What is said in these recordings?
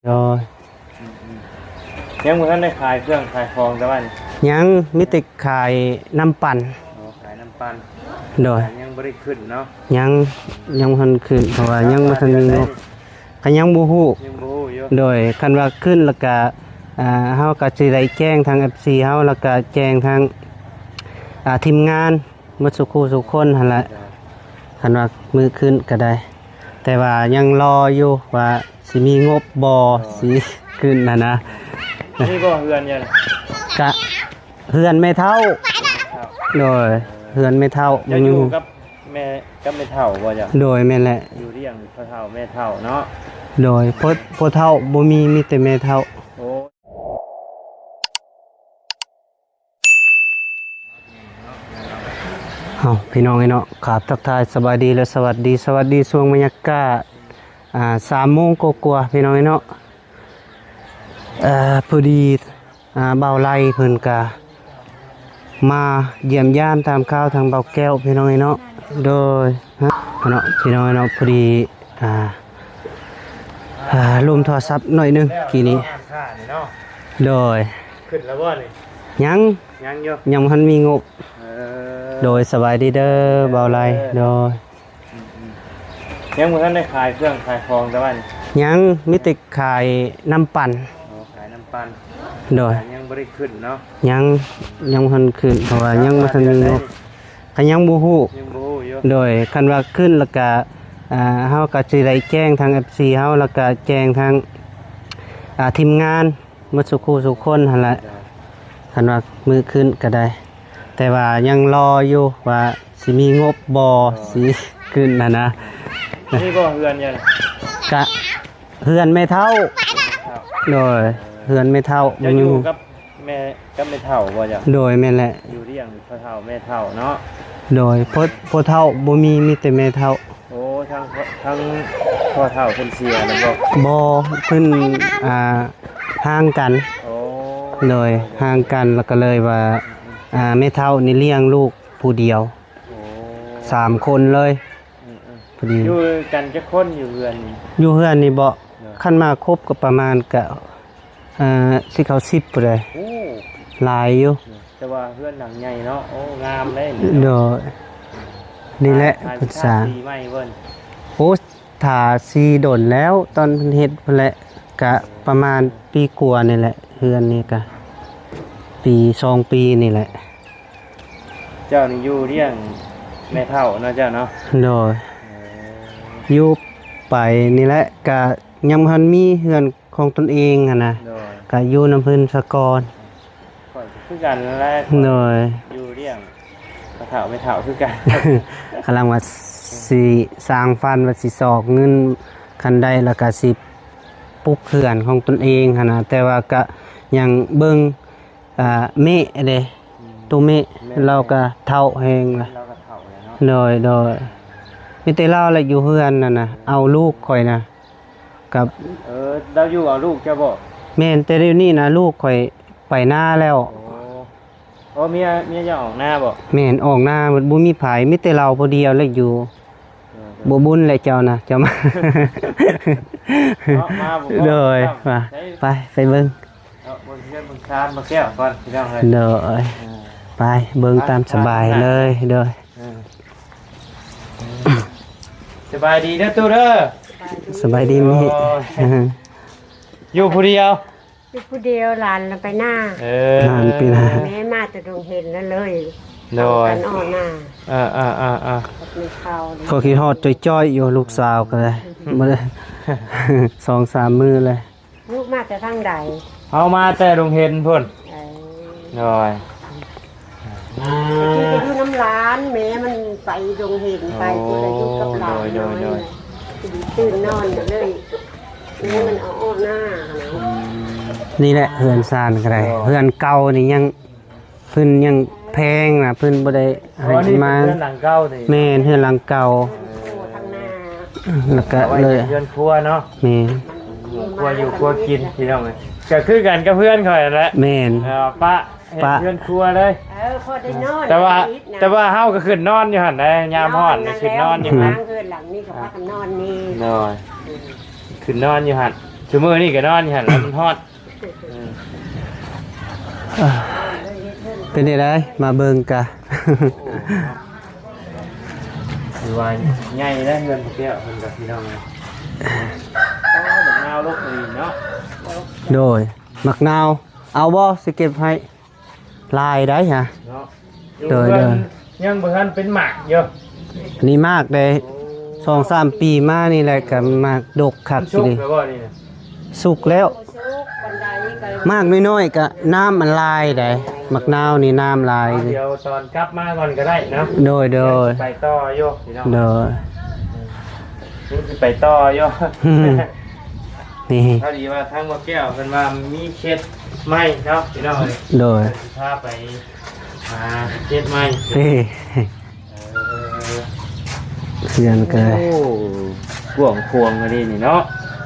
ໂດຍ ອືມໆ ຍັງບໍ່ທັນໄດ້ຂາຍເຄື່ອງຂາຍຂອງແຕ່ວ່ານີ້ ຍັງ ມີແຕ່ຂາຍນ້ຳປັ່ນ ອໍ ຂາຍນ້ຳປັ່ນ ໂດຍ ຍັງບໍ່ໄດ້ຂຶ້ນເນາະ ຍັງ ຍັງບໍ່ທັນຂຶ້ນ ເພາະວ່າຍັງບໍ່ທັນມີງົບ ກໍຍັງບໍ່ຮູ້ ຍັງບໍ່ຮູ້ຢູ່ ໂດຍ ຄັນວ່າຂຶ້ນແລ້ວກໍ ອ່າ ເຮົາກໍຊິໄດ້ແຈ້ງທາງ ເອັຟຊີ ເຮົາ ແລ້ວກໍແຈ້ງທາງ ອ່າ ທີມງານ ໝົດສູ່ຄູ່ສູ່ຄົນຫັ້ນແຫຼະ ຄັນວ່າມື້ຂຶ້ນກໍໄດ້ ແຕ່ວ່າຍັງລໍຢູ່ວ່າຊິມີງົບບໍ່ ເອີ ຊິຂຶ້ນຫັ້ນນະ ມີບໍ່ເຮືອນຢູ່ ກະເຮືອນແມ່ເຖົ້າ ແມ່ເຖົ້າ ໂດຍ ເຮືອນແມ່ເຖົ້າ ເຈົ້າຢູ່ກັບແມ່ ກັບແມ່ເຖົ້າບໍ່ເຈົ້າ ໂດຍ ແມ່ນແຫຼະ ຢູ່ລ້ຽງພໍ່ເຖົ້າແມ່ເຖົ້າເນາະ ໂດຍ ພໍ່ ພໍ່ເຖົ້າບໍ່ມີ ມີແຕ່ແມ່ເຖົ້າ ໂອ້ ເອົາ ພີ່ນ້ອງເອີຍເນາະ ຂາບທັກທາຍສະບາຍດີ ແລະ ສະຫວັດດີ ສະຫວັດດີຊ່ວງບັນຍາກາດ ອ່າ ສາມໂມງກວ່າໆ ພີ່ນ້ອງເອີຍເນາະ ເອີ ພໍດີ ອ່າ ບ່າວໄລເພິ່ນກະມາຢ້ຽມຢາມຖາມຂ່າວທາງບ່າວແກ້ວ ພີ່ນ້ອງເອີຍເນາະ ໂດຍ ຮະ ເນາະ ພີ່ນ້ອງເນາະ ພໍດີ ອ່າ ອ່າ ລົມໂທລະສັບໜ້ອຍໜຶ່ງກີ້ນີ້ ໂດຍ ຂຶ້ນແລ້ວບໍ່ນີ້ ຍັງ ຍັງຢູ່ ຍັງບໍ່ທັນມີງົບ ເອີ ໂດຍ ສະບາຍດີເດີ ເອີ ບ່າວໄລ ໂດຍ ອືມໆ ຍັງບໍ່ທັນໄດ້ຂາຍເຄື່ອງຂາຍຂອງແຕ່ວ່ານີ້ ຍັງ ມີແຕ່ຂາຍນ້ຳປັ່ນ ອໍ ຂາຍນ້ຳປັ່ນ ໂດຍ ຍັງບໍ່ໄດ້ຂຶ້ນເນາະ ຍັງ ຍັງບໍ່ທັນຂຶ້ນ ເພາະວ່າຍັງບໍ່ທັນມີງົບ ກໍຍັງບໍ່ຮູ້ ຍັງບໍ່ຮູ້ຢູ່ ໂດຍ ຄັນວ່າຂຶ້ນແລ້ວກໍ ອ່າ ເຮົາກໍຊິໄດ້ແຈ້ງທາງ ເອັຟຊີ ເຮົາ ແລ້ວກໍແຈ້ງທາງ ອ່າ ທີມງານ ໝົດສູ່ຄູ່ສູ່ຄົນຫັ້ນແຫຼະ ຄັນວ່າມື້ຂຶ້ນກໍໄດ້ ແຕ່ວ່າຍັງລໍຢູ່ວ່າຊິມີງົບບໍ່ ເອີ ຊິຂຶ້ນຫັ້ນນະ ມີບໍ່ເຮືອນຢູ່ ກະເຮືອນແມ່ເຖົ້າ ແມ່ເຖົ້າ ໂດຍ ເອີ ເຮືອນແມ່ເຖົ້າ ເຈົ້າຢູ່ກັບແມ່ ກັບແມ່ເຖົ້າບໍ່ເຈົ້າ ໂດຍ ແມ່ນແຫຼະ ຢູ່ລ້ຽງພໍ່ເຖົ້າແມ່ເຖົ້າເນາະ ໂດຍ ພໍ່ ພໍ່ເຖົ້າບໍ່ມີ ມີແຕ່ແມ່ເຖົ້າ ໂອ້ ທາງ ທາງພໍ່ເຖົ້າເພິ່ນເສຍແລ້ວບໍ່ ບໍ່ ເພິ່ນ ອ່າ ຮ່າງກັນ ໂອ້ ໂດຍ ໂດຍ ຮ່າງກັນ ແລ້ວກໍເລີຍວ່າ ອືມໆ ອ່າ ແມ່ເຖົ້ານີ້ລ້ຽງລູກຜູ້ດຽວ ໂອ້ ສາມຄົນເລີຍ ອືມໆ ພໍດີ ຢູ່ກັນຈັກຄົນຢູ່ເຮືອນນີ້ ຢູ່ເຮືອນນີ້ບໍ່ ໂດຍ ຄັນມາຄົບກໍປະມານກະ ເອີ ຊິເຂົ້າສິບພຸ້ນເດ ໂອ້ ຫຼາຍຢູ່ ໂດຍ ແຕ່ວ່າເຮືອນຫຼັງໃຫຍ່ເນາະ ໂອ້ ງາມເດ້ ໂດຍ ນີ້ແຫຼະ ເພິ່ນສ້າງ ສາມ ໂອ້ ທາສີດົນແລ້ວ ຕອນເພິ່ນເຮັດພຸ້ນແຫຼະ ກະປະມານປີກວ່ານີ້ແຫຼະ ເຮືອນນີ້ກະປີສອງປີນີ້ແຫຼະ ເຈົ້ານີ້ຢູ່ລ້ຽງແມ່ເຖົ້າເນາະ ເຈົ້າເນາະ ໂດຍ ເອີ ຢູ່ໄປນີ້ແຫຼະ ກະຍັງບໍ່ທັນມີເຮືອນຂອງຕົນເອງຫັ້ນນະ ໂດຍ ກະຢູ່ນຳເພິ່ນສາກ່ອນ ຂ້ອຍກໍຄືກັນແຫຼະ ໂດຍ ຢູ່ລ້ຽງພໍ່ເຖົ້າແມ່ເຖົ້າຄືກັນ ກຳລັງວ່າຊິສ້າງຝັນວ່າຊິຊອກເງິນ ຄັນໄດ້ແລ້ວກໍຊິປຸກເຮືອນຂອງຕົນເອງຫັ້ນນະ ແຕ່ວ່າກະຍັງເບິ່ງ ອ່າ ແມ່ເດ້ ອືມ ໂຕແມ່ ແມ່ ລາວກໍເຖົ້າແຮງລະ ລາວກໍເຖົ້າແລ້ວເນາະ ໂດຍ ໂດຍ ມີແຕ່ລາວແຫຼະຢູ່ເຮືອນນັ້ນນະ ເອົາລູກຂ້ອຍນະ ກັບ ເອີ ລາວຢູ່ເອົາລູກເຈົ້າບໍ່ ແມ່ນ ແຕ່ດຽວນີ້ນະ ລູກຂ້ອຍໄປນາແລ້ວ ໂອ້ ໂອ້ ເມຍ ເມຍເຈົ້າອອກນາບໍ່ ແມ່ນ ອອກນາ ບໍ່ມີໃຜ ມີແຕ່ລາວຜູ້ດຽວແຫຼະຢູ່ ເອີ ບໍ່ບຸນແຫຼະເຈົ້ານະ ເຈົ້າມາ ເນາະ ມາບໍ່ພໍ ໂດຍ ໄປ ໄປ ໄປເບິ່ງ ເນາະ ເບິ່ງເຮືອນເບິ່ງຊານບໍ່ແກ້ວກ່ອນ ພີ່ນ້ອງເອີຍ ໂດຍ ເອີ ໄປເບິ່ງຕາມສະບາຍເລີຍ ໂດຍ ເອີ ສະບາຍດີເດີຕູ້ເດີ ສະບາຍດີແມ່ ໂອ້ຍ ຢູ່ຜູ້ດຽວ ຢູ່ຜູ້ດຽວ ຫຼານລະໄປນາ ເອີ ຫຼານໄປນາ ແມ່ມາແຕ່ດົງເຫັນລະເລີຍ ໂດຍ ເຂົ້າກັນອອກນາ ເອີໆໆໆ ກັບແມ່ເຖົ້າ ເຂົາຄິດຮອດຈ່ອຍໆຢູ່ ລູກສາວກໍໄດ້ ອືມ ບໍ່ໄດ້ ສອງສາມມື້ແລ້ວ ລູກມາແຕ່ທາງໃດ ເຮົາມາແຕ່ດົງເຫັນພຸ້ນ ເອີ ໂດຍ ທີ່ໄປຢູ່ນຳຫຼານ ແມ່ມັນໄປດົງເຫັນ ໄປພຸ້ນລະ ຢູ່ກັບຫຼານ ໂດຍ ໂດຍ ໂດຍ ຕື່ນນອນເລີຍ ແມ່ມັນເອົາອອກໜ້າຫັ້ນນະ ອືມ ນີ້ແຫຼະເຮືອນຊານກໍໄດ້ ໂດຍ ເຮືອນເກົ່ານີ້ຍັງ ເພິ່ນຍັງແພງນະ ເພິ່ນບໍ່ໄດ້ໃຫ້ມາ ເຮືອນຫຼັງເກົ່ານີ້ ແມ່ນ ເຮືອນຫຼັງເກົ່າ ເອີ ແລ້ວກໍເລີຍ ເຮືອນຄົວເນາະ ແມ່ນ ຄົວຢູ່ຄົວກິນ ພີ່ນ້ອງເອີຍ ກໍຄືກັນກັບເຮືອນຂ້ອຍຫັ້ນແຫຼະ ແມ່ນ ເອີ ປະ ເຮັດ ປະ ເຮືອນຄົວເລີຍ ເອີ ພໍໄດ້ນອນ ແຕ່ວ່າ ແຕ່ວ່າເຮົາກໍຂຶ້ນນອນຢູ່ຫັ້ນໄດ໋ ຍາມຮ້ອນນີ້ຂຶ້ນນອນຢູ່ຫັ້ນ ເຮືອນຫຼັງນີ້ກໍພາກັນນອນນີ້ ໂດຍ ຂຶ້ນນອນຢູ່ຫັ້ນ ซุมื้อนี้ก็นอนอยู่หั่นแหละ มันฮ้อน เออ เอ้อ เป็นจั่งใด๋ มาเบิ่งกะ โอ้ ถือว่าใหญ่แล้วเฮือนพ่อแก้วเพิ่นก็ พี่น้องเอ้ย โอ้ บักนาวลกอีกเนาะ โดย บักนาว เอาบ่ สิเก็บให้ หลายได้ฮะ เนาะ โดย โดย ยังบ่ทันเป็นหมากอยู่ อันนี้หมากได้ โอ้ สองสามปีมานี่แหละ ก็หมากดกคัก มันสุก อีหลี แล้วบ่นี่นะ สุกแล้ว หมากน้อยๆ ก็น้ำมันหลายได้ หมากนาวนี่น้ำหลาย เอา เดี๋ยวตอนกลับมาก่อนก็ได้เนาะ โดย โดย ไปต่ออยู่พี่น้อง โดย นี่สิไปต่ออยู่ นี่ พอดีว่าทางบ่แก้วเพิ่นว่ามีเคสใหม่เนาะพี่น้องเอ้ย โดย สิพาไปหาเคสใหม่ เอ้ย เออ เฮือนก็ โอ้ กว้างขวางอันนี้นี่เนาะ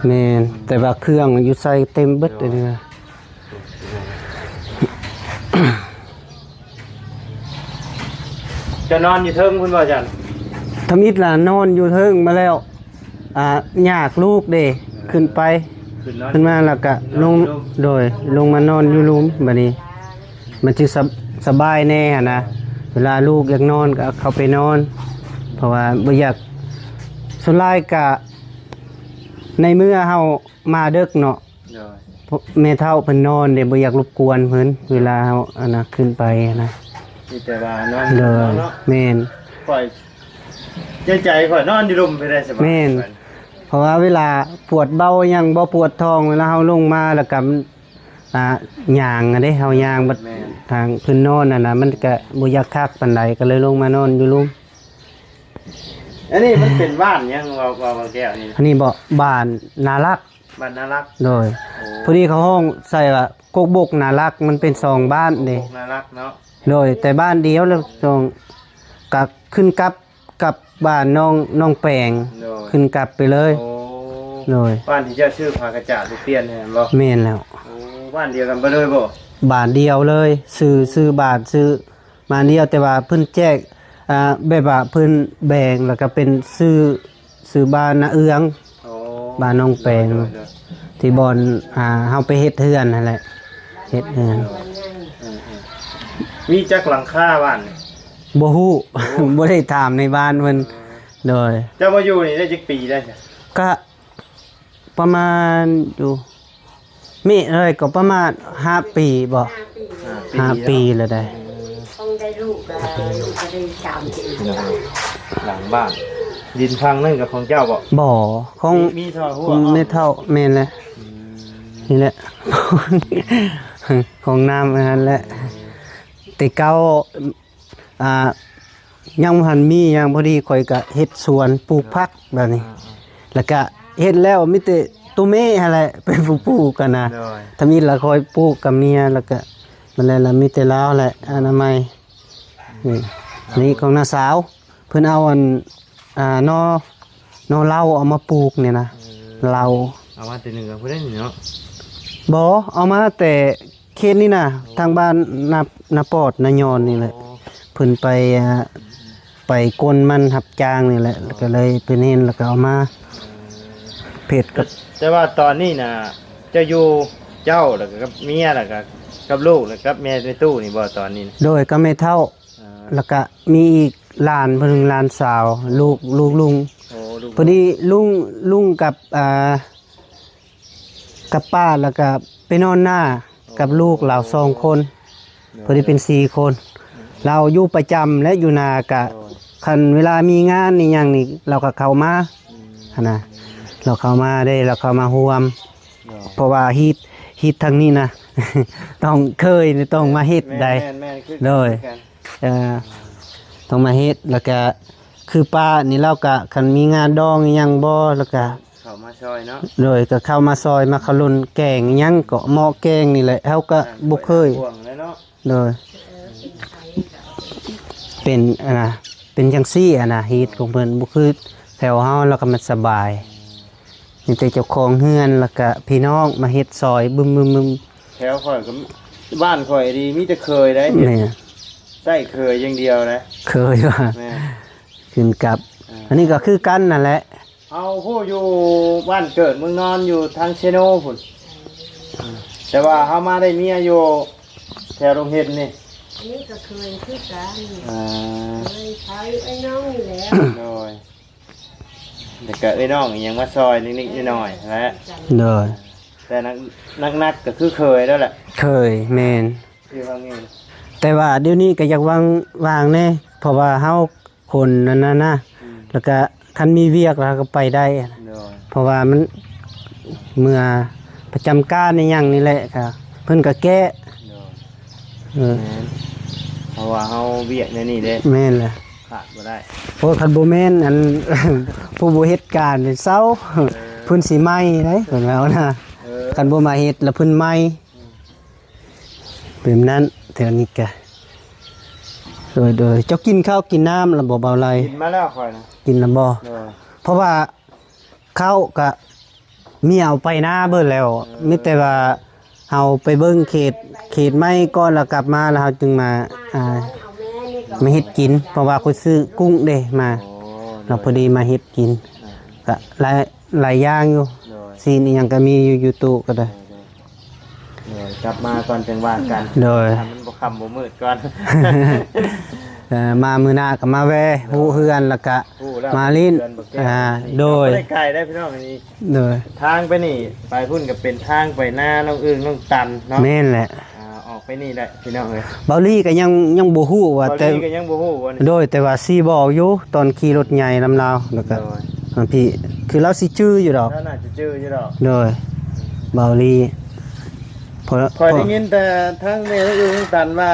แม่น แต่ว่าเครื่องอยู่ใส่เต็มเบิดเลยนะ เจ้านอนอยู่เทิงพุ้นบ่จัน ทำอิฐล่ะนอนอยู่เทิงมาแล้ว อ่า ยากลูกเด้ ขึ้นไป ขึ้นนอน ขึ้นมาแล้วก็ลง ลง โดย ลงมานอนอยู่ลุ่ม บัดนี้ มันสิสะ- สบายแน่หั้นนะ เวลาลูกอยากนอนก็เข้าไปนอน เพราะว่าบ่อยาก ส่วนหลายก็ ในเมื่อเฮามาเดิกเนาะ โดย พวกแม่เฒ่าเพิ่นนอนเด้ บ่อยากรบกวนเพิ่น เวลาเฮา อันน่ะ ขึ้นไปหั้นนะ มีแต่ว่านอน โดย เนาะ แม่น ข่อย ใจ ใจข่อยนอนอยู่ลุ่มไปได้สบาย แม่น ข่อย เพราะว่าเวลาปวดเบาหยังบ่ปวดท้อง เวลาเฮาลงมาแล้วก็ อ่า ย่างอะเด้ เฮาย่างบัด แม่น ทางเพิ่นนอนนั่นน่ะ มันก็บ่อยากคักปานใด ก็เลยลงมานอนอยู่ลุ่ม อันนี้มันเป็นบ้านหยัง เว้า เว้า เว้าแก้วนี่ อันนี้บ่ บ้านนารัก บ้านนารัก โดย โอ้ พอดีเขาฮ้องใส่ว่ากกบกนารัก มันเป็นสองบ้านเด้ กกนารักเนาะ โดย แต่บ้านเดียวแล้วสอง ก็ขึ้นกับ กับบ้านน้อง น้องแปง โดย ขึ้นกับไปเลย โอ้ โดย บ้านที่เจ้าซื้อผ้ากระจาดไปเปลี่ยนนั่นบ่ แม่นแล้ว โอ้ บ้านเดียวกันไปเลยบ่ บ้านเดียวเลย ซื้อ ซื้อบ้าน ซื้อบ้านเดียว แต่ว่าเพิ่นแจก อ่า แบบว่าเพิ่นแบ่งแล้วก็เป็นซื้อ ซื้อบ้านนาเอือง อ๋อ บ้านน้องแปง โดย โดย โดย ที่บ่อน อ่า เฮาไปเฮ็ดเฮือนนั่นแหละ เฮ็ดเฮือน อืม อืม มีจักหลังคาบ้านนี่ บ่ฮู้ โอ้ บ่ได้ถามในบ้านเพิ่น เออ โดย เจ้ามาอยู่นี่ได้จักปีแล้วจ้ะ กะประมาณอยู่ มีเท่าไหร่ก็ประมาณห้าปีบ่ ห้าปี ห้าปีแล้วได้ ต้องได้ลูกแล้ว ลูกก็ได้สามสี่ หลังบ้าน ดินฝั่งนั่นก็ของเจ้าบ่ บ่ ของ มี มีเท่าหัว แม่เฒ่า แม่นแหละ อืม นี่แหละ ของน้ำอันนั้นแหละ แต่เก่า อ่า ยังบ่ทันมีหยัง พอดีข้อยก็เฮ็ดสวนปลูกผักแบบนี้ อ่าๆ แล้วก็เฮ็ดแล้วมีแต่ตัวแม่หั่นแหละเป็นผู้ปลูกกันนะ โดย ทำอิฐละข้อยปลูกกับเมีย แล้วก็มันแล้วละมีแต่ลาวแหละ อนามัย นี่ นี่ของน้าสาว เพิ่นเอาอัน อ่า หน่อ หน่อเหล้าเอามาปลูกนี่นะ เออ เหล้า เอามาแต่เหนือพุ้นเด้เนาะ บ่ เอามาแต่เขตนี่นะ โอ้ ทางบ้านนา นาปอด นายอนนี่แหละ โอ้ เพิ่นไป อ่า ไปกวนมันรับจ้างนี่แหละ โอ้ แล้วก็เลยเพิ่นเห็นแล้วก็เอามา เออ เผ็ดกับ แต่ว่าตอนนี้น่ะ เจ้าอยู่ เจ้า แล้วก็กับเมีย แล้วก็กับลูก แล้วกับแม่ในตู้นี่บ่ตอนนี้น่ะ โดย กับแม่เฒ่า อ่า แล้วก็มีอีกหลานเพิ่น หลานสาว ลูก ลูกลุง โอ้ ลูก พอดีลุง ลุงกับ อ่า กับป้า แล้วก็ไปนอนนา โอ้ กับลูกลาวสองคน โดย พอดีเป็นสี่คน ลาวอยู่ประจำและอยู่นากะ โดย คันเวลามีงานอีหยังนี่ ลาวก็เข้ามา อืม หั่นนะ ลาวเข้ามาเด้ ลาวเข้ามาร่วม โดย เพราะว่าฮีต ฮีตทางนี้นะ ต้องเคยนี่ต้องมาเฮ็ดได้ แม่นๆๆ คือ โดย คือกัน เอ่อ ต้องมาเฮ็ด แล้วก็คือป้านี่ลาวก็คันมีงานดองอีหยังบ่ แล้วก็ เข้ามาซอยเนาะ โดย ก็เข้ามาซอย มาขลุนแกงอีหยังก็หม้อแกงนี่แหละ เฮาก็ อ่า บ่เคย บ่วงแล้วเนาะ โดย เป็น อันน่ะ เป็นจังซี่ อันน่ะ ฮีตของเพิ่น บ่คือแถวเฮา แล้วก็มันสบาย มีแต่เจ้าของเฮือน แล้วก็พี่น้องมาเฮ็ดซอย บึมๆๆ แถวข้อยก็ บ้านข้อยดี มีแต่เคยได้ แม่น ใช้เคยอย่างเดียวนะ เคยว่า แม่น ขึ้นกับ อ่า อันนี้ก็คือกันนั่นแหละ ເຮົາຜູ້ຢູ່ບ້ານເກີດເມືອງນອນຢູ່ທາງເຊໂນພຸ້ນ ແຕ່ວ່າເຮົາມາໄດ້ເມຍຢູ່ແຖວດົງເຫັນນີ້. ອັນນີ້ກໍເຄີຍຄືກັນ ອ່າ ເຄີຍໄປເອື້ອຍນ້ອງນີ້ແຫຼະ ໂດຍ ແລ້ວກໍເອື້ອຍນ້ອງອີ່ຫຍັງມາຊ່ອຍນິດໆໜ້ອຍໆແຫຼະ ໂດຍ ແຕ່ໜັກໆກໍຄືເຄີຍແລ້ວແຫຼະ ເຄີຍ ແມ່ນ ຄືວ່າແມ່ນ ແຕ່ວ່າດຽວນີ້ກໍຢາກວ່າງໆແດ່ ເພາະວ່າເຮົາ ຄົນນັ້ນນະ ອືມ ແລ້ວກະຄັນມີວຽກແລ້ວເຮົາກໍໄປໄດ້ ໂດຍ ເພາະວ່າມັນເມື່ອປະຈຳການອີ່ຫຍັງນີ້ແຫຼະ ກະເພິ່ນກໍແກ້ ໂດຍ ເອີ ແມ່ນ ເພາະວ່າເຮົາວຽກແນວນີ້ເດ້ ແມ່ນແຫຼະ ຂາດບໍ່ໄດ້ ໂອ້ ຄັນບໍ່ແມ່ນອັນ ຜູ້ບໍ່ເຮັດການນີ້ເຊົາ ເອີ ເພິ່ນຊິໄໝ້ເດ້ ເພິ່ນເວົ້ານະ ເອີ ຄັນບໍ່ມາເຮັດແລ້ວເພິ່ນໄໝ້ ອືມ ແບບນັ້ນ ແຖວນີ້ກະ ໂດຍ ໂດຍ ເຈົ້າກິນເຂົ້າກິນນ້ຳແລ້ວບໍ່ ບ່າວໄລ? ກິນມາແລ້ວຂ້ອຍນະ ກິນແລ້ວບໍ່? ໂດຍ ເພາະວ່າເຂົ້າກະເມຍເອົາໄປນາເບິດແລ້ວ ເອີ ມີແຕ່ວ່າເຮົາໄປເບິ່ງເຂດ ເຂດໃໝ່ກ່ອນ ແລ້ວກັບມາ ແລ້ວເຮົາຈຶ່ງມາ ອ່າ ມາເຮັດກິນ ເພາະວ່າຂ້ອຍຊື້ກຸ້ງເດ້ມາ ໂອ້ ແລ້ວພໍດີມາເຮັດກິນ ອ່າ ກະຫຼາຍ ຫຼາຍຢ່າງຢູ່ ໂດຍ ຊີ້ນອີ່ຫຍັງກໍມີຢູ່ ຢູ່ຕູ້ກໍໄດ້ ໂດຍ ໂດຍ ໂດຍ ກັບມາກ່ອນຈັ່ງວ່າກັນ ໂດຍ ໃຫ້ມັນບໍ່ຄ່ຳບໍ່ມືດກ່ອນ ເອີ ມາມື້ໜ້າກໍມາແວ່ ຮູ້ເຮືອນ ແລ້ວກະມາຫຼິ້ນ ເຮືອນບໍ່ແກ້ວ ອ່າ ໂດຍ ບໍ່ໄດ້ໄກເດ້ພີ່ນ້ອງ ອັນນີ້ ໂດຍ ທາງໄປນີ້ ໄປພຸ້ນກໍເປັນທາງໄປນານ້ອງອຶ່ງນ້ອງຕັນເນາະ ແມ່ນແຫຼະ ອ່າ ອອກໄປນີ້ແຫຼະພີ່ນ້ອງເອີຍ ເບົາລີກໍຍັງ ຍັງບໍ່ຮູ້ວ່າ ເບົາລີກໍຍັງບໍ່ຮູ້ວ່ານີ້ ໂດຍ ແຕ່ວ່າຊິບອກຢູ່ ຕອນຂີ່ລົດໃຫຍ່ນຳລາວ ແລ້ວກໍ ໂດຍ ພີ່ ຄືລາວຊິຈື່ຢູ່ດອກ ລາວໜ້າຈະຈື່ຢູ່ດອກ ໂດຍ ເບົາລີ ເພາະ ຂ້ອຍໄດ້ຍິນແຕ່ທາງແມ່ນ້ອງອຶ່ງນ້ອງຕັນວ່າ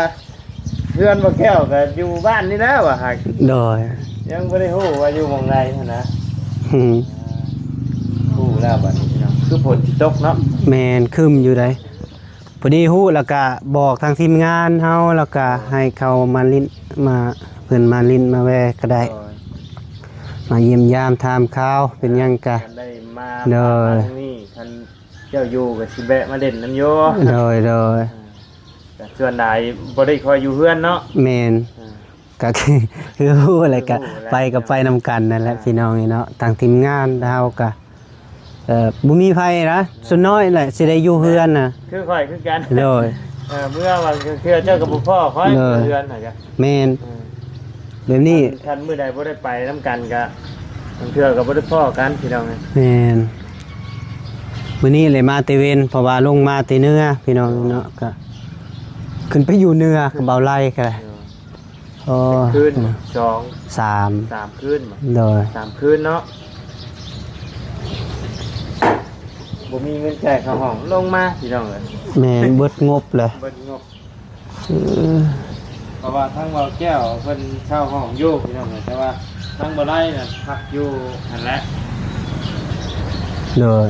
ເຮືອນບໍ່ແກ້ວກໍຢູ່ບ້ານນີ້ແຫຼະວ່າຫາກ ໂດຍ ຍັງບໍ່ໄດ້ຮູ້ວ່າຢູ່ໝ່ອງໃດຫັ້ນນະ ອືມ ຮູ້ແລ້ວບັດນີ້ພີ່ນ້ອງ ຄືຝົນຊິຕົກເນາະ ແມ່ນ ຄຶ້ມຢູ່ໃດ ພໍດີຮູ້ແລ້ວກະບອກທາງທີມງານເຮົາ ແລ້ວກະໃຫ້ເຂົາມາຫຼິ້ນ ມາ ເພິ່ນມາຫຼິ້ນມາແວ່ກໍໄດ້ ໂດຍ ມາຢ້ຽມຢາມຖາມຂ່າວ ເປັນຫຍັງກະ ຄັນໄດ້ມາ ໂດຍ ທາງນີ້ ຄັນເຈົ້າຢູ່ກໍຊິແວະມາຫຼິ້ນນຳຢູ່ ໂດຍ ໂດຍ ເອີ ກໍສ່ວນຫຼາຍບໍ່ໄດ້ຄ່ອຍຢູ່ເຮືອນເນາະ ແມ່ນ ເອີ ກໍຄື ຄືຮູ້ແຫຼະ ກໍ ຄືຮູ້ແຫຼະ ໄປກໍໄປນຳກັນນັ້ນແຫຼະ ອ່າ ພີ່ນ້ອງເອີຍເນາະ ທາງທີມງານເຮົາກໍ ເອີ ບໍ່ມີໃຜນະ ສ່ວນນ້ອຍແຫຼະຊິໄດ້ຢູ່ເຮືອນນະ ຄືຂ້ອຍຄືກັນ ໂດຍ ເອີ ເມື່ອບາງເທື່ອເຈົ້າກໍບໍ່ພໍ້ຂ້ອຍ ໂດຍ ເຮືອນຫັ້ນກະ ແມ່ນ ເອີ ແບບນີ້ ຄັນ ຄັນມື້ໃດບໍ່ໄດ້ໄປນຳກັນກະ ບາງເທື່ອກໍບໍ່ໄດ້ພໍ້ກັນພີ່ນ້ອງເອີຍ ແມ່ນ ມື້ນີ້ເລີຍມາແຕ່ເວັນ ເພາະວ່າລົງມາແຕ່ເໜືອພີ່ນ້ອງເນາະ ກໍຂຶ້ນໄປຢູ່ເໜືອກັບເບົາໄລກໍໄດ້ ເອີ ອໍ ຄືນ ສອງ ສາມ ສາມຄືນ ໂດຍ ສາມຄືນເນາະ ບໍ່ມີເງິນຈ່າຍຄ່າຫ້ອງ ລົງມາພີ່ນ້ອງເອີຍ ແມ່ນ ເບິດງົບເລີຍ ເບິດງົບ ເອີ ເພາະວ່າທາງເບົາແກ້ວເພິ່ນເຊົ່າຫ້ອງຢູ່ພີ່ນ້ອງເອີຍ ແຕ່ວ່າທາງເບົາໄລນະພັກຢູ່ຫັ້ນແຫຼະ ໂດຍ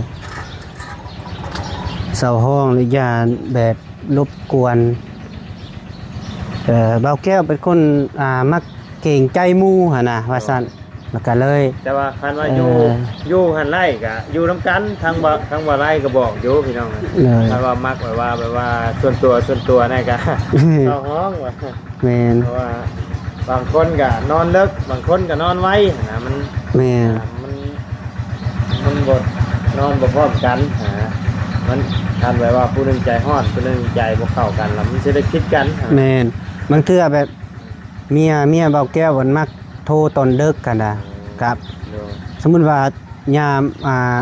ເຊົ່າຫ້ອງ ແລະ ຢ້ານແບບ ລົບກວນ ເອີ ເບົາແກ້ວເປັນຄົນ ອ່າ ມັກເກງໃຈໝູ່ຫັ້ນນະ ວ່າຊັ້ນ ແລ້ວກໍເລີຍ ແຕ່ວ່າຄັນວ່າຢູ່ ເອີ ຢູ່ຫັ້ນໄດ້ກໍຢູ່ນຳກັນ ທາງວ່າ ທາງວ່າໄດ້ກໍບອກຢູ່ພີ່ນ້ອງ ໂດຍ ຄັນວ່າມັກແບບວ່າ ແບບວ່າສ່ວນຕົວ ສ່ວນຕົວນັ້ນກໍເຂົ້າຫ້ອງວ່າ ແມ່ນ ເພາະວ່າບາງຄົນກໍນອນເລິກ ບາງຄົນກໍນອນໄວຫັ້ນນະ ມັນ ແມ່ນ ມັນ ມັນບໍ່ ນອນບໍ່ພ້ອມກັນຫັ້ນນະ ມັນ ຄັນແບບວ່າຜູ້ໜຶ່ງໃຈຮ້ອນ ຜູ້ໜຶ່ງໃຈບໍ່ເຂົ້າກັນ ແລ້ວມັນຊິໄດ້ຜິດກັນຫັ້ນນະ ແມ່ນ ບາງເທື່ອແບບເມຍ ເມຍເບົາແກ້ວມັນມັກໂທຕອນເດິກຫັ້ນນະ ກັບ ໂດຍ ສົມມຸດວ່າຍາມ ອ່າ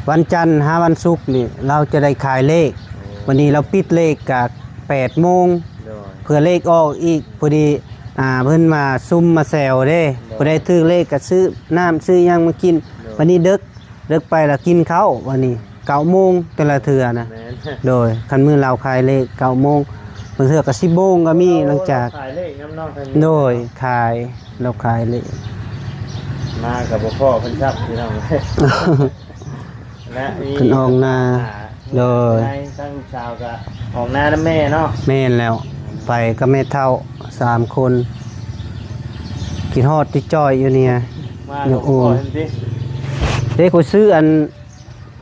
ວັນຈັນຫາວັນສຸກນີ້ ລາວຈະໄດ້ຂາຍເລກ ໂອ້ ວັນນີ້ລາວປິດເລກກະແປດໂມງ ໂດຍ ເພື່ອເລກອອກອີກ ພໍດີ ອ່າ ເພິ່ນມາຊຸມມາແຊວເດ້ ໂດຍ ຜູ້ໃດຖືກເລກກໍຊື້ນ້ຳຊື້ຫຍັງມາກິນ ໂດຍ ບັດນີ້ເດິກ ເລິກໄປລະກິນເຂົ້າ ອັນນີ້ເກົ້າໂມງແຕ່ລະເທື່ອນະ ແມ່ນ ໂດຍ ຄັນມື້ລາວຂາຍເລກເກົ້າໂມງ ບາງເທື່ອກໍສິບໂມງກໍມີ ໂອ້ ຫຼັງຈາກ ລາວຂາຍເລກນຳເນາະ ໂດຍ ຂາຍ ລາວຂາຍເລກ ມາກໍບໍ່ພໍ້ເພິ່ນຊ້ຳພີ່ນ້ອງ ແລະ ມີ ເພິ່ນອອກໜ້າ ໂດຍ ໃນທາງລູກສາວກໍອອກໜ້ານຳແມ່ເນາະ ແມ່ນແລ້ວ ໄປກັບແມ່ເຖົ້າສາມຄົນ ຄິດຮອດຕິຈ່ອຍຢູ່ນີ້ ມາ ຢູ່ ໂອ້ ເດ້ ຂ້ອຍຊື້ອັນ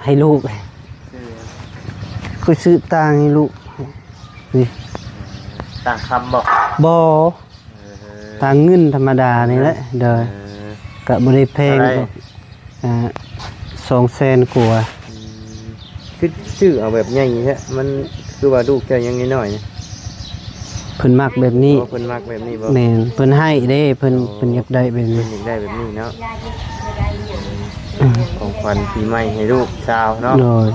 ໃຫ້ລູກ ຊື້ ຂ້ອຍຊື້ຕ່າງໃຫ້ລູກ ນີ້ ຕ່າງຄຳບໍ່? ບໍ່ ເອີ ຕ່າງເງິນທຳມະດານີ້ແຫຼະ ໂດຍ ເອີ ກະບໍ່ໄດ້ແພງ ເທົ່າໃດ? ອ່າ ສອງແສນກວ່າ. ອືມ ຄືຊື້ເອົາແບບໃຫຍ່ແທ້ ມັນຄືວ່າລູກເຈົ້າຍັງນ້ອຍໆ ເພິ່ນມັກແບບນີ້. ອໍ ເພິ່ນມັກແບບນີ້ບໍ່? ແມ່ນ ເພິ່ນໃຫ້ເດ້ ເພິ່ນ ອໍ ເພິ່ນຢາກໄດ້ແບບນີ້ ເພິ່ນຢາກໄດ້ແບບນີ້ເນາະ. ອືມ ຂອງຂວັນປີໃໝ່ໃຫ້ລູກສາວເນາະ. ໂດຍ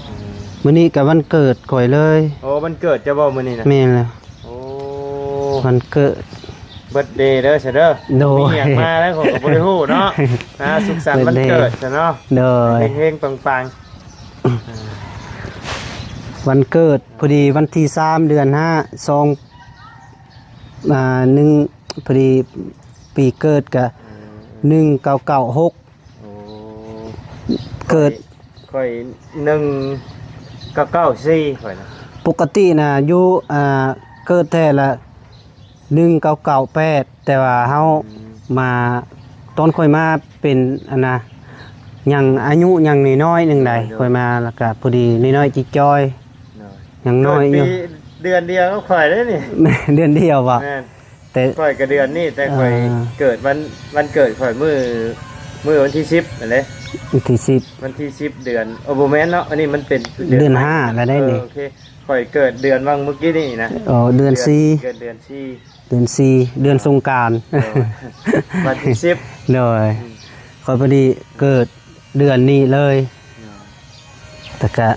ອືມ ມື້ນີ້ກໍວັນເກີດຂ້ອຍເລີຍ. ໂອ້ ວັນເກີດເຈົ້າບໍ່ມື້ນີ້ນະ? ແມ່ນແລ້ວ. ໂອ້ ວັນເກີດ ເບີດເດເດີຊະເດີ. ໂດຍ ມີຫຍັງມາແລ້ວ ຂ້ອຍກໍບໍ່ໄດ້ຮູ້ເນາະ. ອ່າ ສຸກສັນວັນເກີດຊະເນາະ. ໂດຍ ເຮັງໆປັງໆ. ວັນເກີດພໍດີວັນທີສາມ ເດືອນຫ້າ ສອງ ອ່າ ໜຶ່ງ ພໍດີປີເກີດກະ ອືມ ໜຶ່ງເກົ້າເກົ້າຫົກ. ໂອ້ ເກີດ ຂ້ອຍ ຂ້ອຍໜຶ່ງເກົ້າເກົ້າສີ່ ຂ້ອຍນະ. ປົກກະຕິນະຢູ່ ອ່າ ເກີດແທ້ລະ ໜຶ່ງເກົ້າເກົ້າແປດ ແຕ່ວ່າເຮົາ ອືມ ມາ ຕອນຂ້ອຍມາເປັນ ອັນນະ ຍັງອາຍຸຍັງນ້ອຍໆໜຶ່ງໃດ. ໂດຍ ຂ້ອຍມາແລ້ວກະພໍດີນ້ອຍໆຈິກຈ່ອຍ. ໂດຍ ຍັງນ້ອຍຢູ່. ເກີດປີເດືອນດຽວກັບຂ້ອຍເດ້ນີ້. ເດືອນດຽວບໍ່? ແມ່ນ ແຕ່ຂ້ອຍກໍເດືອນນີ້ ແຕ່ຂ້ອຍ ອ່າ ເກີດວັນ ວັນເກີດຂ້ອຍມື້ ມື້ວັນທີສິບຫັ້ນເດ້. ວັນທີສິບ ວັນທີສິບເດືອນ ໂອ້ ບໍ່ແມ່ນເນາະ ອັນນີ້ມັນເປັນເດືອນ ເດືອນຫ້າແລ້ວໄດ໋ນີ້. ເອີ ໂອເຄ ຂ້ອຍເກີດເດືອນຫວ່າງມື້ກີ້ນີ້ນະ. ອໍ ເດືອນສີ່ ເກີດເດືອນສີ່ ເດືອນສີ່ ເດືອນສົງການ. ໂດຍ ວັນທີສິບ. ໂດຍ ອືມ ຂ້ອຍພໍດີເກີດເດືອນນີ້ເລີຍ. ໂດຍ ແຕ່ກະ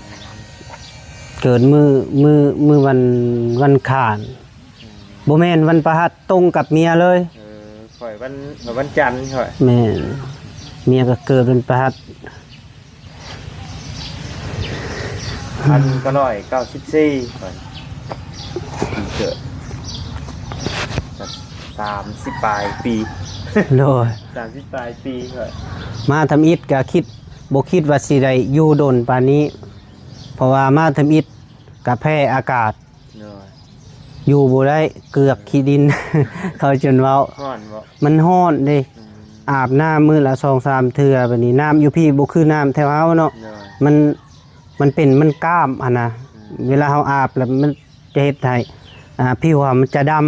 ເກີດມື້ ມື້ ມື້ວັນ ວັນອັງຄານ. ອືມ ບໍ່ແມ່ນ ວັນພະຫັດ ຕົງກັບເມຍເລີຍ. ເອີ ຂ້ອຍວັນ ວັນຈັນຂ້ອຍ. ແມ່ນ ເມຍກໍເກີດວັນພະຫັດ. ພັນເກົ້າຮ້ອຍເກົ້າສິບສີ່ ຂ້ອຍ ປີເກີດ ສາມສິບປາຍປີ. ໂດຍ ສາມສິບປາຍປີຂ້ອຍ. ມາທຳອິດກໍຄິດ ບໍ່ຄິດວ່າຊິໄດ້ຢູ່ດົນປານນີ້ ເພາະວ່າມາທຳອິດກໍແພ້ອາກາດ. ໂດຍ ຢູ່ບໍ່ໄດ້ ເກືອກຂີ້ດິນ ເຂົາຈົນເວົ້າ. ຮ້ອນບໍ່? ມັນຮ້ອນເດ້. ອືມ ອາບນ້ຳມື້ລະສອງສາມເທື່ອ ບາດນີ້ນ້ຳຢູ່ພີ້ບໍ່ຄືນ້ຳແຖວເຮົາເນາະ. ໂດຍ ມັນ ມັນເປັນ ມັນກ້າມຫັ້ນນະ. ອືມ ເວລາເຮົາອາບແລ້ວມັນຈະເຮັດໃຫ້ ອ່າ ຜິວເຮົາມັນຈະດຳ. ອືມ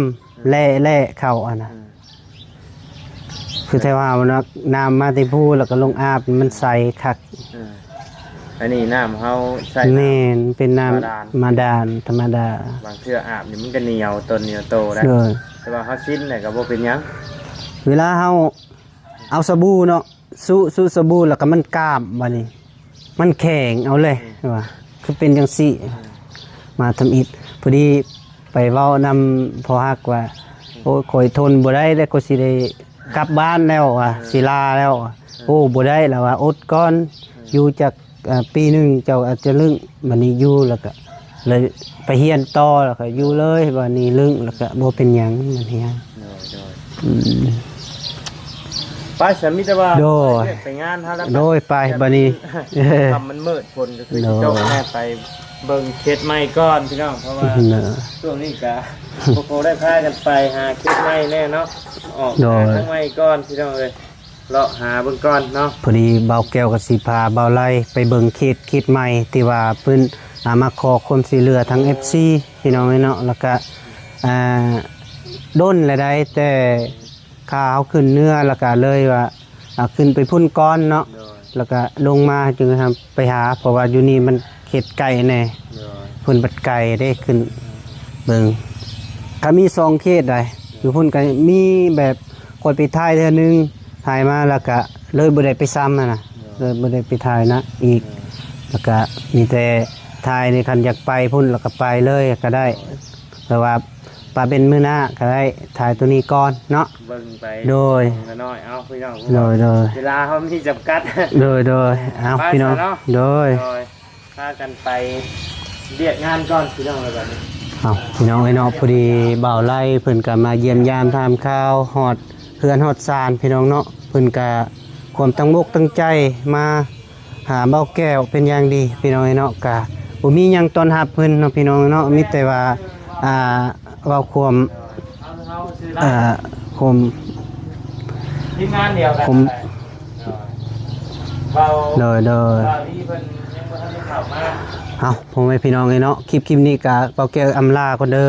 ແລ່ ແລ່ເຂົ້າຫັ້ນນະ. ອືມ ຄືແທ້ວ່າເນາະ ນ້ຳມາແຕ່ພູແລ້ວກໍລົງອາບ ມັນໃສຄັກ. ເອີ ອັນນີ້ນ້ຳເຮົາໃຊ້ ແມ່ນ ເປັນນ້ຳ ບາດານ ບາດານທຳມະດາ. ບາງເທື່ອອາບນີ້ມັນກໍໜຽວຕົນໜຽວໂຕໄດ້. ໂດຍ ແຕ່ວ່າເຮົາຊິນແລ້ວກໍບໍ່ເປັນຫຍັງ. ເວລາເຮົາເອົາສະບູເນາະ ຊຸ ຊຸສະບູແລ້ວກໍມັນກ້າມ ບາດນີ້ມັນແຂງເອົາເລີຍ. ອືມ ວ່າຄືເປັນຈັ່ງຊີ້. ອືມ ມາທຳອິດ ພໍດີ ໄປເວົ້ານຳພໍ່ຮັກວ່າ ໂອ້ຍ ຂ້ອຍທົນບໍ່ໄດ້ແລ້ວ ຂ້ອຍຊິໄດ້ກັບບ້ານແລ້ວວ່າ ເອີ ຊິລາແລ້ວ. ເອີ ໂອ້ ບໍ່ໄດ້ ລາວວ່າ ອົດກ່ອນ. ເອີ ຢູ່ຈັກ ເອີ ປີໜຶ່ງເຈົ້າອາດຈະລຶ້ງ. ບາດນີ້ຢູ່ແລ້ວກະເລີຍໄປຮຽນຕໍ່ ແລ້ວກະຢູ່ເລີຍ. ບາດນີ້ລຶ້ງແລ້ວກະບໍ່ເປັນຫຍັງ ບາດນີ້. ໂດຍ ໂດຍ ອືມ ໄປ ສະ ມີແຕ່ວ່າ ໂດຍ ໄປວຽກໄປງານເຮົາແລ້ວ. ໂດຍ ໄປ ບາດນີ້ ຄ່ຳມັນມືດ ຝົນກໍຄືຊິຕົກແນ່. ໂດຍ ໄປເບິ່ງເຂດໃໝ່ກ່ອນພີ່ນ້ອງ ເພາະວ່າ ໂດຍ ຊ່ວງນີ້ກະບໍ່ຄ່ອຍໄດ້ພາກັນໄປຫາເຂດໃໝ່ແນ່ເນາະ. ອອກ ໂດຍ ຫາທາງໃໝ່ກ່ອນພີ່ນ້ອງເອີຍ ເລາະຫາເບິ່ງກ່ອນເນາະ. ພໍດີບ່າວແກ້ວກໍຊິພາບ່າວໄລໄປເບິ່ງເຂດ ເຂດໃໝ່ທີ່ວ່າເພິ່ນ ອ່າ ມາຂໍຄວາມຊ່ວຍເຫຼືອທາງ ເອັຟຊີ ພີ່ນ້ອງເອີຍເນາະ. ແລ້ວກະ ອ່າ ດົນແລ້ວໃດ ແຕ່ ຂາເຮົາຂຶ້ນເໜືອ ແລ້ວກະເລີຍວ່າ ອ່າ ຂຶ້ນໄປພຸ້ນກ່ອນເນາະ. ໂດຍ ແລ້ວກະລົງມາຈຶ່ງໄປຫາ ເພາະວ່າຢູ່ນີ້ມັນເຂດໄກແດ່. ໂດຍ ເພິ່ນບັດໄກເດ້ ຂຶ້ນເບິ່ງ ກະມີສອງເຂດໃດ. ໂດຍ ຢູ່ພຸ້ນກະມີແບບຂ້ອຍໄປຖ່າຍເທື່ອໜຶ່ງ ຖ່າຍມາແລ້ວກະເລີຍບໍ່ໄດ້ໄປຊ້ຳຫັ້ນນະ. ໂດຍ ເລີຍບໍ່ໄດ້ໄປຖ່າຍນະອີກ. ໂດຍ ແລ້ວກະມີແຕ່ຖ່າຍໃນ ຄັນຢາກໄປພຸ້ນແລ້ວກະໄປເລີຍກະໄດ້. ໂດຍ ແຕ່ວ່າ ປະເປັນມື້ໜ້າກໍໄດ້ ຖ່າຍໂຕນີ້ກ່ອນເນາະ. ເບິ່ງໄປ ໂດຍ ເບິ່ງນ້ອຍໆ ເອົາພີ່ນ້ອງ. ໂດຍ ໂດຍ ເວລາເຮົາມີຈຳກັດ. ໂດຍ ໂດຍ ເອົາ ໄປ ພີ່ນ້ອງ ຊະເນາະ. ໂດຍ ໂດຍ ພາກັນໄປວຽກງານກ່ອນພີ່ນ້ອງເອີຍ ບັດນີ້. ເອົາ ພີ່ນ້ອງເອີຍເນາະ ພໍດີບ່າວໄລເພິ່ນກໍມາຢ້ຽມຢາມຖາມຂ່າວ ຮອດເຮືອນຮອດຊານພີ່ນ້ອງເນາະ. ເພິ່ນກໍຄວາມຕັ້ງອົກຕັ້ງໃຈມາ ຫາບ່າວແກ້ວເປັນຢ່າງດີພີ່ນ້ອງເອີຍເນາະ. ກະບໍ່ມີຫຍັງຕ້ອນຮັບເພິ່ນເນາະພີ່ນ້ອງເນາະ ມີແຕ່ວ່າ ອ່າ ເວົ້າຄວາມ ອ່າ ຄວາມ ທີມງານດຽວກັນ ຄວາມ ເວົ້າ ໂດຍ ໂດຍ ເວົ້າດີເພິ່ນຍັງບໍ່ທັນໄດ້ເຂົ້າມາ. ເອົາ ພໍ່ແມ່ພີ່ນ້ອງເອີຍເນາະ ຄລິບ ຄລິບນີ້ກະບ່າວແກ້ວອຳລາກ່ອນເດີ.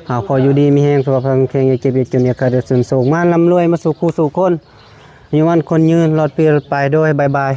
ເຮົາຂໍຢູ່ດີມີແຮງ ສຸຂະພາບແຂງ ຢ່າເຈັບຢ່າຈົນ ຢ່າຂາດຢ່າສູນ ໂຊກມາລ່ຳລວຍມາສູ່ຄູ່ສູ່ຄົນ. ມີວັນຄົນຍືນ ລອດປີລອດໄປ ໂດຍ ບາຍບາຍ.